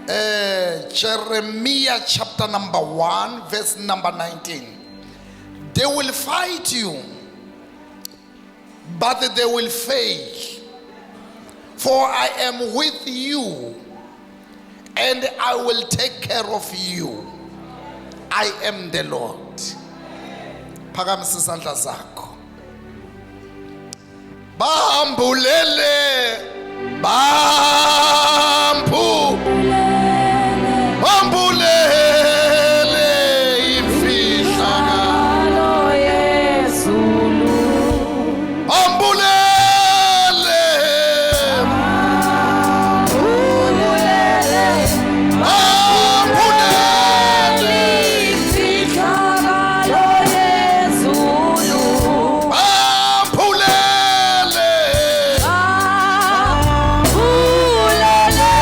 Jeremiah chapter number 1 verse number 19. They will fight you, but they will fail. For I am with you, and I will take care of you. I am the Lord. Phakamisa isandla sakho. Bambulele bambu bambulele imfihlakalo yezulu. Bambulele bambulele imfihlakalo yezulu. Bambulele bambulele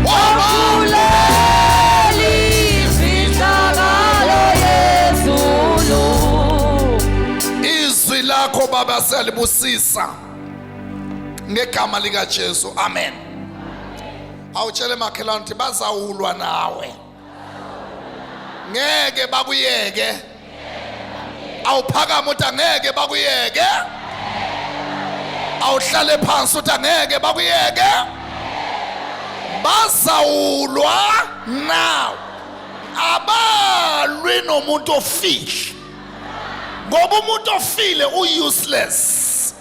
wabambulele imfihlakalo yezulu. Izwi lakho Baba siyalibusisa ngegama lika Jesu, amen. Awutshele makhelwane ukuthi bazawulwa nawe, ngeke bakuyeke. Awuphakama uthi angeke bakuyeke. Awuhlale phansi uthi angeke bakuyeke. Bazawulwa nawe. Abalwi nomuntu ofile, ngoba umuntu ofile u-useless,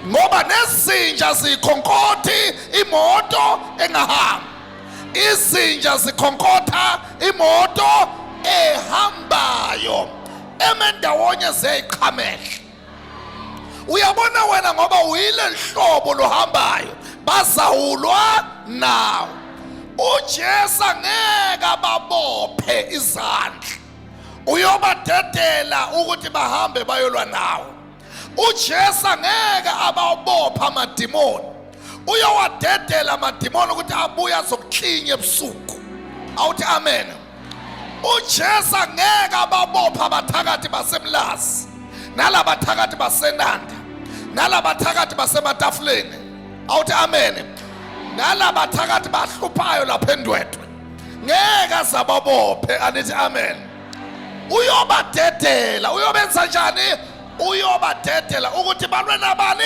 ngoba nezinja zikhonkotha imoto engahambi. Izinja zikhonkotha imoto ehambayo, emendawonye ziyayiqhamela. Uyabona wena, ngoba uyile nhlobo lohambayo, bazawulwa nawe. UJesu angeke ababophe izandla, uyobadedela ukuthi bahambe bayolwa nawe. UJesu angeke ababopha amadimoni, uyowadedela amadimoni ukuthi abuye azokuklinya ebusuku. Awuthi amen. UJesu angeke ababopha abathakathi baseMlazi, nalabathakathi baseNanda, nalabathakathi basematafuleni. Awuthi amen. Nalabathakathi bahluphayo lapha eNdwedwe, ngeke azababophe. Anithi amen. Uyobadedela. Uyobenza njani? Uyobadedela ukuthi balwe nabani?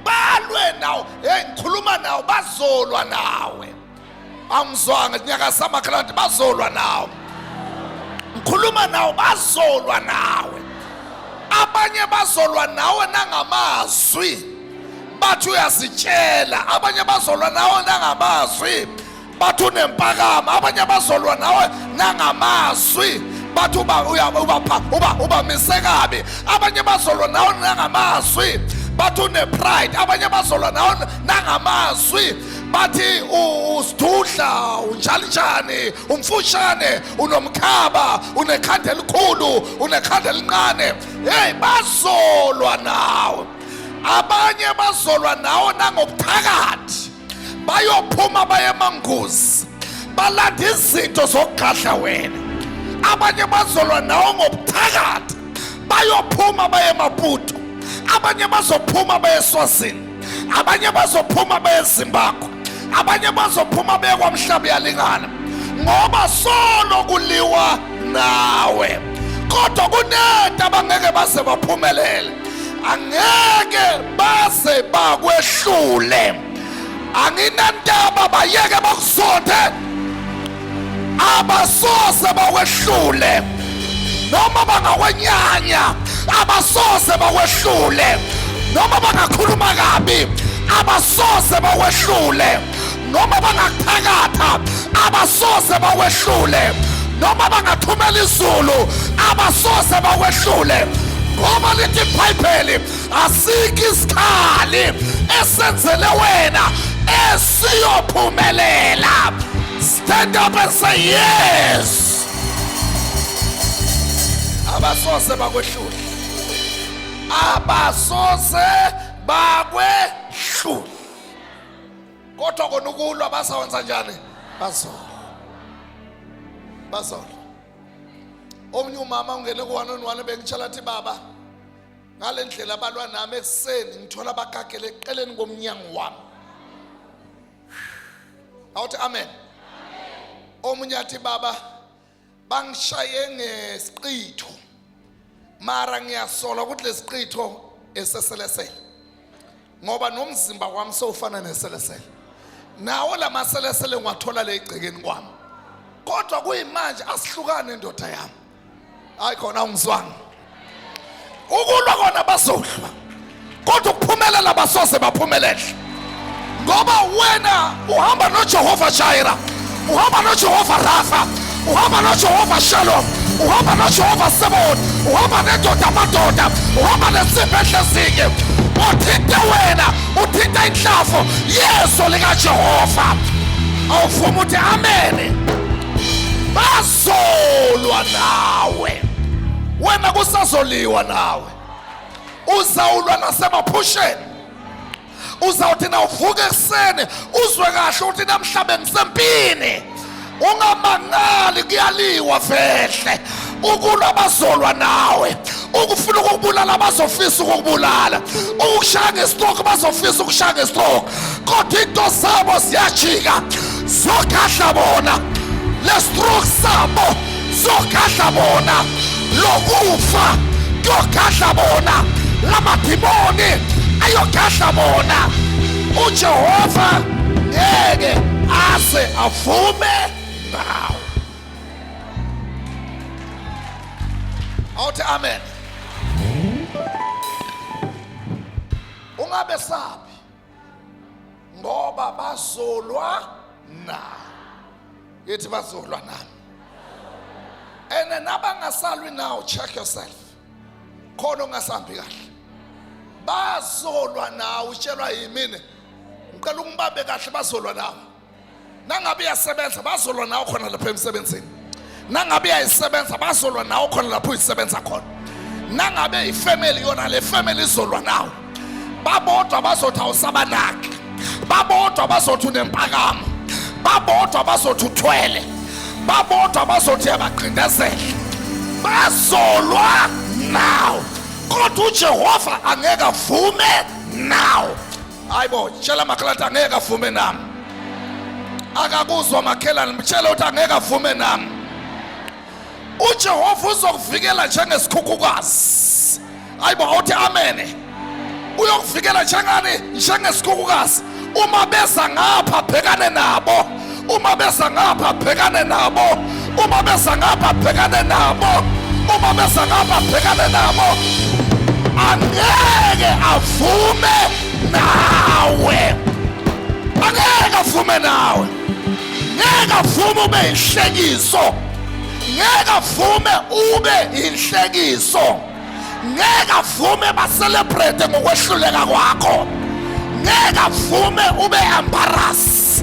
Balwe nawo. Hey, ngikhuluma nawo, bazolwa nawe. Angizwanga nyaka samakhalandi, bazolwa nawe. Ngikhuluma nawo, bazolwa nawe. Abanye bazolwa nawe nangamazwi, bathi uyazitshela. Abanye bazolwa nawe nangamazwi, bathi unempakamo. Abanye bazolwa nawe nangamazwi, bathi uba uba uba ubamise kabi. Abanye bazolwa nawe nangamazwi, bathi une-pride. Abanye bazolwa nawe nangamazwi, bathi usidudla, unjani njani, umfushane, unomkhaba, unekhanda elikhulu, unekhanda elincane. Hey, bazolwa nawe. Abanye bazolwa nawe nangobuthakathi, bayophuma baye emanguzi, balanda izinto zokugadla wena. Abanye bazolwa nawe ngobuthakathi, bayophuma baye eMaputo. Abanye bazophuma baye eSwazini. Abanye bazophuma baye eZimbabwe. Abanye bazophuma baye kwaMhlaba uyalingana, ngoba solo kuliwa nawe. Kodwa kunento abangeke baze baphumelele, angeke baze bakwehlule. Anginandaba, bayeke bakusonde, abasoze bakwehlule. Noma bangakwenyanya, abasoze bakwehlule. Noma bangakhuluma kabi, abasoze bakwehlule. Noma bangakuthakatha, abasoze bakwehlule. Noma bangathumela izulu, abasoze bakwehlule, ngoba lithi iBhayibheli asikho isikhali esenzele wena esiyophumelela. Stand up and say yes. Abasoze bakwehlule, abasoze bakwehlule. Kodwa kona ukulwa bazawenza njani? Bazolwa, bazolwa. Omunye umama ungene ku-one on one, bengitshela athi, "Baba, ngale ndlela balwa nami ekuseni, ngithola bagagele eqeleni komnyango wami." Awuthi amen. Omunye athi, baba, bangishaye ngesiqitho, mara ngiyasola ukuthi lesiqitho eseselesele, ngoba nomzimba wami sowufana neselesele, nawo lamaselesele ngiwathola le egcekeni kwami, kodwa kuyimanje asihlukane, ndoda yami. Hayi khona, ungizwanga. Ukulwa kona bazohlwa, kodwa ukuphumelela basoze baphumelele, ngoba wena uhamba noJehova Jireh, uhamba noJehova Rafa, uhamba noJehova Shalom, uhamba noJehova Sebon, uhamba nendoda amadoda, uhamba nensimbi ehlezinye. Uthinte wena, uthinta inhlavu yeso likaJehova. Awuvuma uthi amen. Bazolwa nawe, wena kusazoliwa nawe. Uzawulwa nasemaphusheni. Uzawuthi nawuvuka ekuseni uzwe kahle ukuthi namhla bengisempini. Ungamangali, kuyaliwa vehle. Ukulwa bazolwa nawe, ukufuna ukukubulala bazofisa ukukubulala, ukukushaya ngestroke bazofisa ukushaya ngestroke, kodwa into zabo ziyajika, zogadla bona. Le stroke sabo zogadla bona, lokufa kuyogadla bona, lamadimoni ayogadla bona. UJehova ngeke aze avume nawe. Awuthi amen. Ungabe sabi, ngoba bazolwa na. Yithi, bazolwa nami. And nabangasalwi now, check yourself, khona ongasambi kahle. Bazolwa nawe, utshelwa yimini. Ngicela ungibabe kahle, bazolwa nawe. Nangabe uyasebenza, bazolwa nawe khona lapha emsebenzini. Nangabe uyayisebenza, bazolwa nawe khona lapho uyisebenza khona. Nangabe ifamily yona, le family izolwa nawe. Babodwa bazothi awusabanaki, babodwa bazothi unempakamo, babodwa bazothi uthwele, babodwa bazothi uyabaqindezela. Bazolwa nawe, kodwa uJehova angeke avume nawe. Hayibo, tshela makhelwane, angeke avume nami. Akakuzwa makhelwane, mtshela ukuthi angeke avume nami. UJehova uzokuvikela njengesikhukhukazi. Hayibo, awuthi amen. Uyokuvikela njengani? Njengesikhukhukazi. Uma beza ngapha, bhekane nabo. Uma beza ngapha, bhekane nabo. Uma beza ngapha, bhekane nabo. Uma beza ngapha, bhekane nabo. Angeke avume nawe, angeke avume nawe. Ngeke avume ube inhlekiso, ngeke avume ube inhlekiso, ngeke avume bacelebrate ngokwehluleka kwakho, ngeke avume ube embarrass,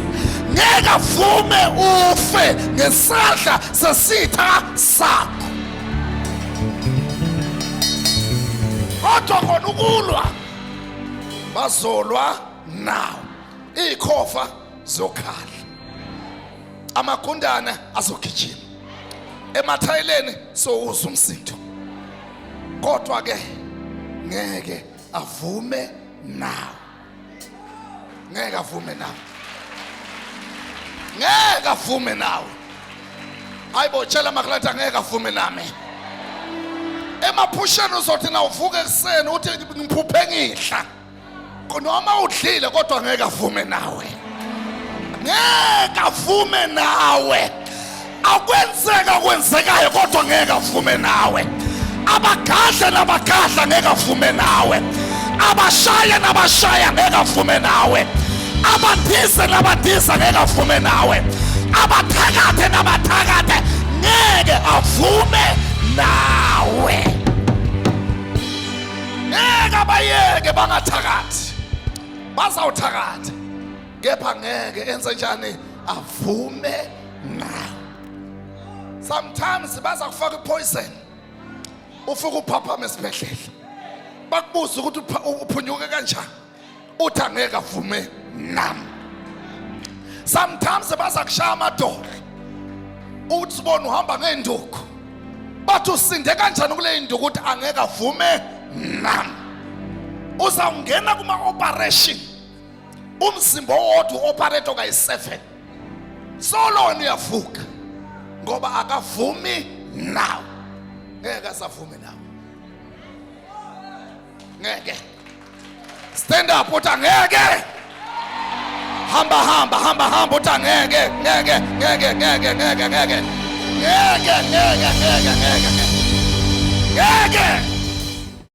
ngeke avume ufe ngesandla sesitha sakho. Kodwa kona ukulwa bazolwa nawo, ikhova zokhala, amagundane azogijima emathayeleni, sowuzwa umsindo, kodwa ke ngeke avume nawe, ngeke avume nawe, ngeke avume nawe. Hayibo, tshela makhelwane, angeke avume nami. Emaphusheni uzothi na uvuka ekuseni uthi, ngiphuphe ngidla, noma udlile, kodwa ngeke avume nawe, ngeke avume nawe. Akwenzeka kwenzekayo, kodwa ngeke avume nawe. Abagadle nabagadla, ngeke avume nawe. Abashaya nabashaya, ngeke avume nawe. Abadize nabadiza, ngeke avume nawe. Abathakathe nabathakathe, ngeke avume nawe. Ngeke abayeke bangathakathi, bazawuthakatha, kepha ngeke enze njani? Avume nawe. Sometimes baza kufaka ipoison, ufike uphaphama esibhedlela, bakubuza ukuthi uphunyuke kanjani, uthi angeke avume nami. Sometimes baza kushaya amadolo, uthi sibona uhamba ngeenduku, bathi usinde kanjani kule induku, uthi angeke avume nami. Uzawungena kuma-operation, umzimba owodwa u-operate kayi-7, solo wena uyavuka. Ngoba akavumi nawe. Ngeke asavume nawe. Ngeke. Stand up uthi angeke. Hamba hamba hamba hamba uthi angeke, ngeke, ngeke, ngeke, ngeke, ngeke. Ngeke, ngeke, ngeke, ngeke, ngeke. Ngeke.